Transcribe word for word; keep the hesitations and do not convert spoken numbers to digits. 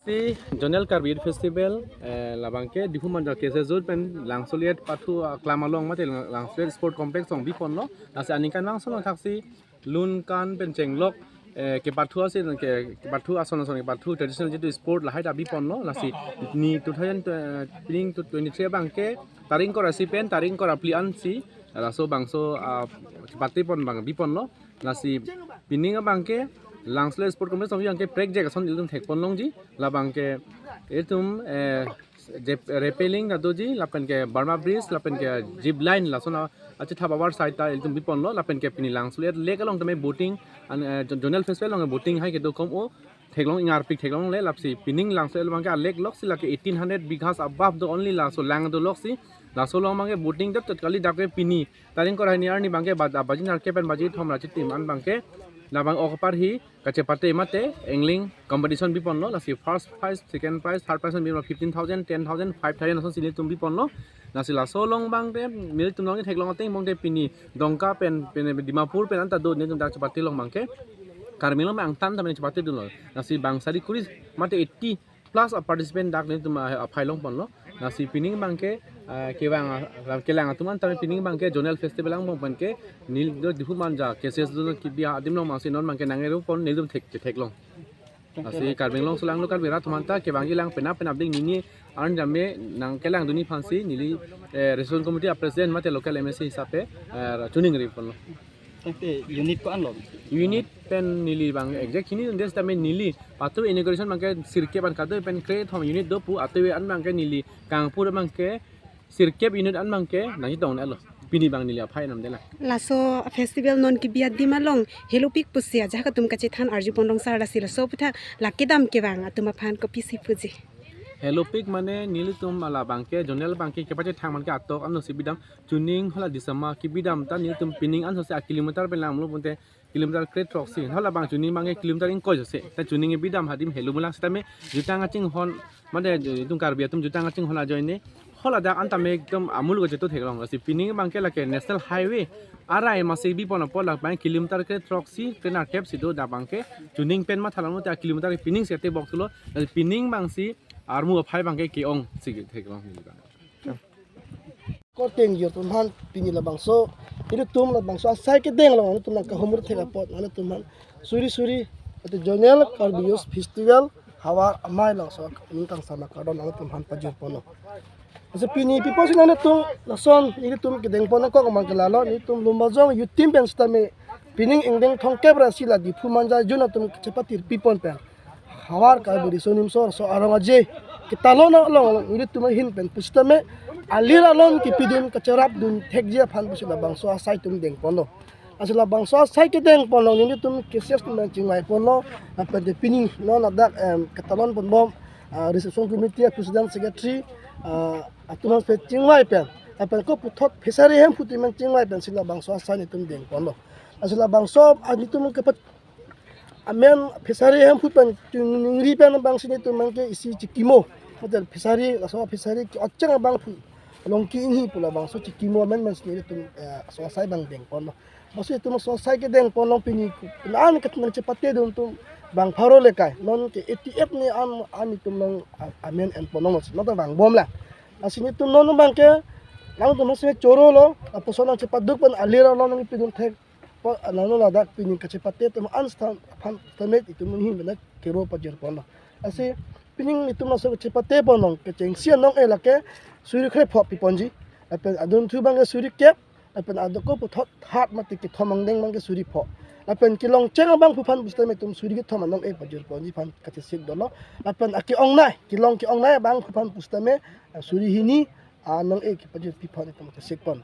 Si Zonal Karbi Youth Festival, eh, labangke Diphu Manja K C S Zone pen Langsolet pathu aklam along mate Langsolet Sport Complex along biponlo. Lasi aningkanvang ason thaksi lun kan pen chenglok, eh, kepathu ason ke, kepathu ason ason kepathu traditional jitu sport lahai ta biponlo. Lasi ni two thousand, eh, pining two twenty-three abangke tarik ingkoi ra isi pen tarik ingkoi ra phli ansi laso bangso, ah, kepatepon abang biponlo. Lasi pining abangke Langsolet Sport Complex along abangke prekjak ason ilitum thekpon longji. Labangke ilitum, eh, jep-, rappelling ta doji, lapenke Burma Bridge, lapenke zip line, lason a-, achethap abar side ta ilitum biponlo, lapenke pini Langsolet Lake along tame boating, an, eh, Zonal Festival along boating hai kedo kom o, theklong ingarpik theklongle. Lasi pining Langsolet abangke a lake loksi lake eighteen hundred bighas above do only, laso lang do loksi, laso along abangke boating dap tet kali. Dak ke pini tarik ingkoi ra hini arni abangke bad-, baji nerkep pen baji kethom ra chitim an abangke labang ok apar hi kachepate mate angling competition biponlo. Lasi first prize, second prize, third prize biponlo fifteen thousand, ten thousand, five thousand asonsi nelitum biponlo. Lasi laso along abangke nelitum along theklong ateng abangke pini Dongka pen, pen Dimapur pen anta do nelitum dak chepate along abangke Karbi Anglong angtan tame chepatedunlo. Lasi bang sari kuri mate eighty plus a participant dak nelitum a, aphai longponlo. Lasi pining abangke, ah, kevang, ah, kelang atum an tame pining abangke Zonal Festival angbong penke neli do Diphu Manja K C S Zone kebi adim along masi non abangke nang-ero pon nelitum thek, theklong. Lasi Karbi Anglong solanglo Karbi rat atum anta kevang kelang penap penap ding nini arni tame nangkelangdunji aphansi neli, eh, Reception Committee a President mate local M A C hisape, eh, choningri ponlo. Tangte unit ko-anlo? Unit pen neli abang exact hini des tame neli pathu inauguration abangke sirkep an kadokave pen kre-thom unit do pu, athe an abangke neli kangpur abangke sirkep unit an abangke nangchetong-etlo. Pini abang neli aphai namdela. Laso festival non kebi adim along helopik pusi ajahak atum kachethan arjupon longsi, lasi laso aputhak lake dam kevang atum aphan kopisi puji? Helopik mane nelitum labangke Zonal abangke kepachethang manke atok ansi bidam, chuning hala December kebidam ta nelitum pining an sose a kilometer pen langlo ponte kilometer kre-throksi. Hala abang chuning abangke kilometer ingkoi sose. Ta chuning bidam adim helo mulang sitame jutang kachinghon, mane itum Karbi atum jutang kachinghon ajoine hala dak an tame ekdom amul ko jetu theklong. Lasi pining abangke lake National Highway arai masi bipon apot labang kilometer kre-throksi kre-nerkep si do, dak abangke chuning pen mathalang mate a kilometer piningsi ate boktulo. Lasi pining abangsi armu aphai abangke ke-ongsi theklong. Korte-ingjir atum aphan pini labangso, ilitum labangso asai kedeng along ilitum nangkahumri thek apot nanglitum aphan suri suri ate Zonal Karbi Youth Festival havar amei labangso ningkangsam akardom nanglitum aphan pajirponlo. Lasi pini pi apotsi nanglitum lason ilitum kedengpon nangkok amang ke lalo, ilitum Lumbajong youth team pen sitame pining ingdeng thomkep ra isi la Diphu Manja Zone atum chepatir pipon pen havar Karbi Riso Nimso Arso Arong Aje ketalon along along ilitum ahin pen pusitame alir alon kepidun kacherapdun thekji aphan pusi labangso asai itum dengponlo. Lasi labangso asai kedengpon along nelitum K C S atum chingvaiponlo, lapen te pini non ladak, em, ketalon ponbom, ah, Reception Committee a President Secretary, ah, atum aphan chingvai pen, lapen ko puthot Fishery Hemphu atum chingvai pensi labangso asai nelitum dengponlo. Lasi labangso, ah, nelitum kepat amen Fishery Hemphu pen chuningri pen abangsi nelitum abangke isi chikimo. Hotel Fishery, laso Fishery ke-ocheng abangphu along ke-inghi pu labangso chikimo amen amen si nelitum, eh, laso asai abang dengponlo. Lasi itum laso asai kedengpon along pini ko-an kat nangchepatedun atum bang pharo lekai. Non ke eighty-eight ni an, an itum along a-, amen enpon along si non ta vangbomlang. Lasi nelitum non abangke nangtum hasi chorolo, lapuson nangchepaduk pen alir alon nangpidun thek. Po, nanglo ladak pini kachepate atum an sitame aphan sitame itum ahin pen kero pajirponlo. Lasi pining itum laso kachepatepon along kechengsi anong-e lake suri kre-pho piponji. Lapen adunthu abangke suri kep, lapen adoko puthot hat mate kethom angdeng abangke suri pho. Lapen kelongcheng abangphu aphan pusitame itum suri kethom anong-e pajirponji aphan kachesik dolo. Lapen ake-ongnei, kelong ke-ongnei abangphu aphan pusitame, ah, suri hini anong-e kepajir piponji itum chesikpon.